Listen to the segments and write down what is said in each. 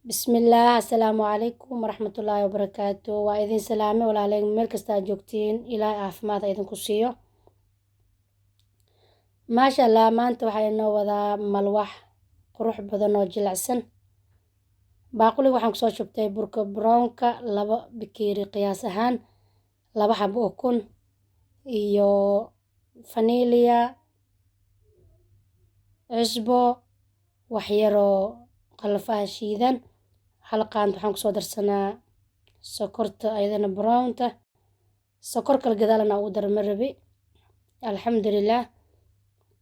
Bismillaah, assalaamu calaykum waraxmatullaahi wabarakaatu. Waa idin salaame walaaleen, meel kasta aad joogtiin, Ilaahay caafimaad ha idinku siiyo. Maasha Allah, maanta waxaa inoo wadaa malwax qurux badan oo jilicsan. Baaquliga waxaan kusoo shubtay burka brownka, 2 bakeeri qiyaas ahaan, 2 xabo ukun iyo faniiliya, cusbo, wax yaroo qalfaha shiidan, hal qaand waxaan kusoo darsanaa sokorta ayadana brownta, sokor kale gadaalna ugu daro ma rabi. Alxamdulillaah,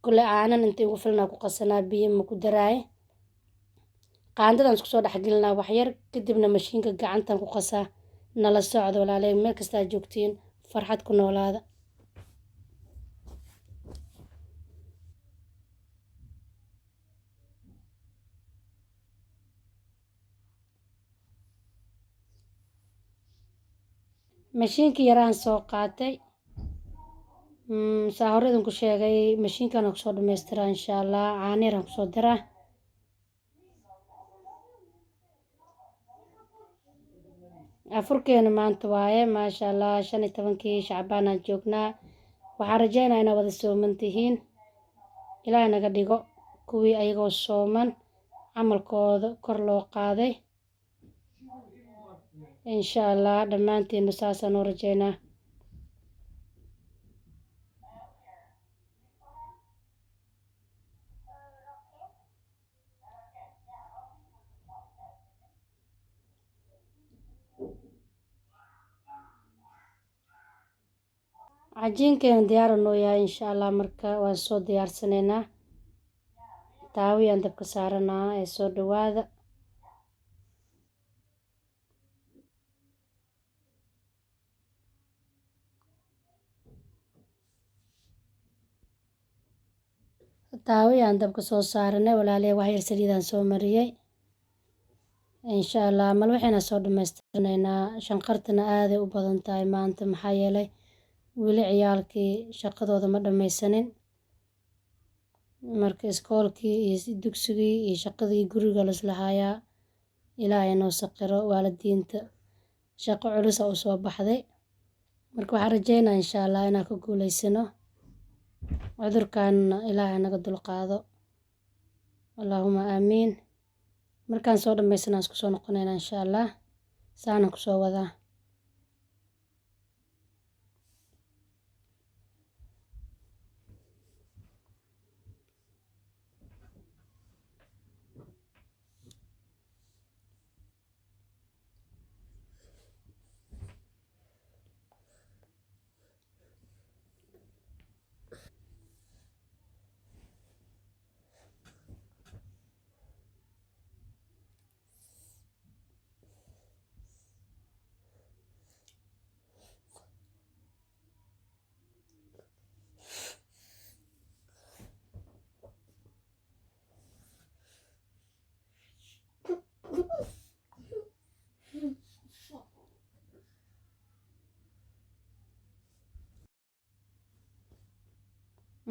kule aanan inta igu filnaa ku qasanaa, biyo ma ku daraay. Qaandadan isku soo dhex gelinaa wax yar, kadibna mashiinka gacantan ku qasaa. Nala socdo walaalay, meel kasta aad joogtiin, farxad ku noolaada. Mashiinka yaraan soo qaatay, saa hore idinku sheegay, mashiinkan kusoo dhammaystiraa insha Allah. Caano yaraan kusoo daraa. Afurkeena maanta waaye, maasha Allah, 15-kii Shacbaan aan joognaa. Waxaan rajeynayaa inaad wada sooman tihiin. Ilaahay naga dhigo kuwii ayagoo sooman camalkooda kor loo qaaday insha Allah. Dhammaantiinba saasaan u rajeynaa. Cajiinkeena diyaar noo yahay insha Allah. Marka waan soo diyaarsanaynaa, taawiyaan dabka saaranaa ee soo dhawaada. Taawiyaan dabka soo saaranay walaaley, wax yar saliidaan soo mariyay insha Allah. Mal waxayna soo dhammaystirnaynaa. Shanqartana aaday u badan tahay maanta, maxaa yeelay weli ciyaalkii shaqadooda ma dhammaysanin. Marka iskoolkii iyo dugsigii iyo shaqadii guriga laisla hayaa. Ilaahay noo saqiro waalidiinta, shaqo culus u soo baxday. Marka waxaan rajeynaa insha Allah inaan ka guuleysano cudurkan, Ilaahay naga dulqaado, allaahuma aamiin. Markaan soo dhammaysana isku soo noqonaynaa insha Allah. Saana kusoo wadaa.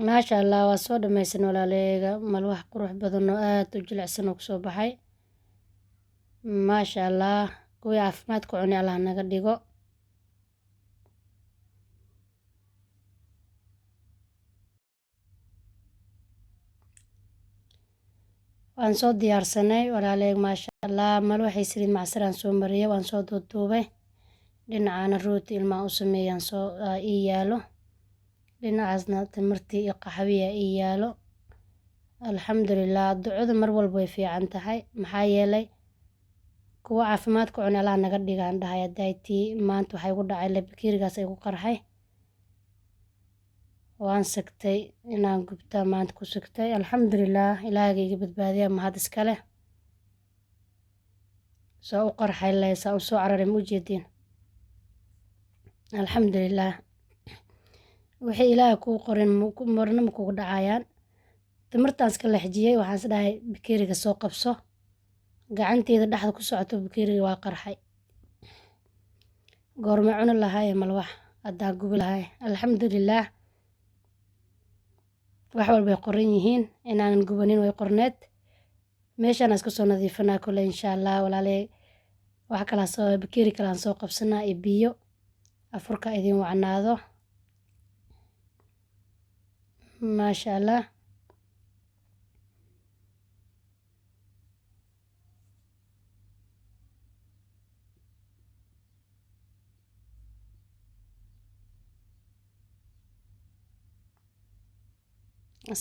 Maasha Allah, waa soo dhammaysan walaalayaga, malwax qurux badan oo aad u jilicsan oo kusoo baxay. Maasha Allah, kuwii caafimaad ku cunay Allah naga dhigo. Waan soo diyaarsanay walaalayaga, maasha Allah. Malwaxii saliid macsaraan soo mariyay, waan soo duuduubay. Dhinacana rooti ilmaha u sameeyaan soo ii yaalo, dhinacaasna timirtii iyo qaxwiya ii yaalo. Alxamdulilah, ducadu mar walba way fiican tahay, maxaa yeelay kuwa caafimaad ku cunay Allah naga dhigaan dhahay. Hadday maanta waxay igu dhacay bakeerigaas igu qarxay, waan sigtay inaan gubtaa maanta ku sigtay. Alxamdulilah, Ilaahayga iga badbaadiya mahad iska leh. Soo u qarxay leh, saa u soo cararay, ma ujeediin? Alxamdulilah, wixii Ilaahay kuu qorin marna ma kugu dhacayaan. Timirtaan iska lexjiyey, waxaan is dhahay bakeeriga soo qabso, gacanteeda dhexda ku socoto, bakeeriga waa qarxay. Goorma cuni lahaaye malwax haddaan gubi lahaay? Alxamdulilaah, wax walbay qoran yihiin, inaanan gubanin way qorneed. Meeshaan aan iska soo nadiifinaa kole insha Allah walaaley. Wax kala soo bakeeri kale aan soo qabsanaa iyo biyo. Afurka idin wacnaado. Maasha Allah.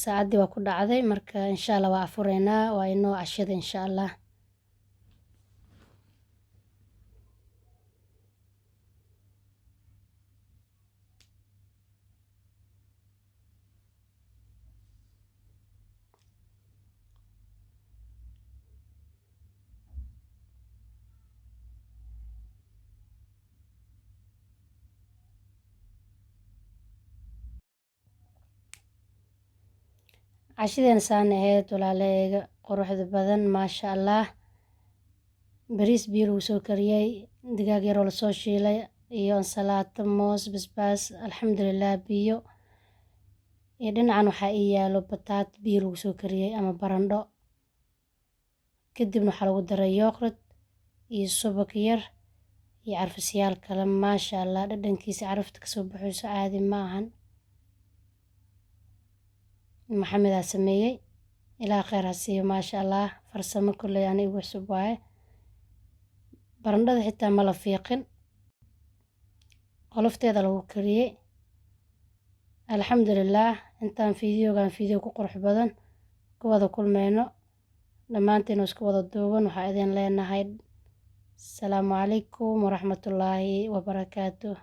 Saacaddii waa ku dhacday, marka insha Allah waa afureynaa, waa inoo cashada insha Allah. Cashadeen saan ahayd walaaleyga quruxda badan, maasha Allah. Bariis biyo lagu soo kariyey, digaag yar oo lasoo shiilay, iyo ansalaato, moos, basbaas, alxamdulilah, biyo. Iyo dhinacan waxaa ii yaalo bataat biyo lagu soo kariyey ama barandho. Kadibna waxaa lagu daray yoghurt iyo subag yar iyo carfisyaal kale. Maasha Allah, dhadhankiisa carafta kasoo baxayso caadi ma ahan. Maxamed aa sameeyey, ilaa kheyr ha siiyo. Maasha Allah, farsamo kolley ani igu cusub waaye. Barandhada xitaa ma la fiiqin, qolofteeda lagu kariyey. Alxamdulilah, intaan fiidiyogan fiidiyo ku qurux badan ku wada kulmeyno, dhammaantiin oo isku wada duuban, waxaa idin leenahay asalaamu calaykum waraxmatullaahi wabarakaatuh.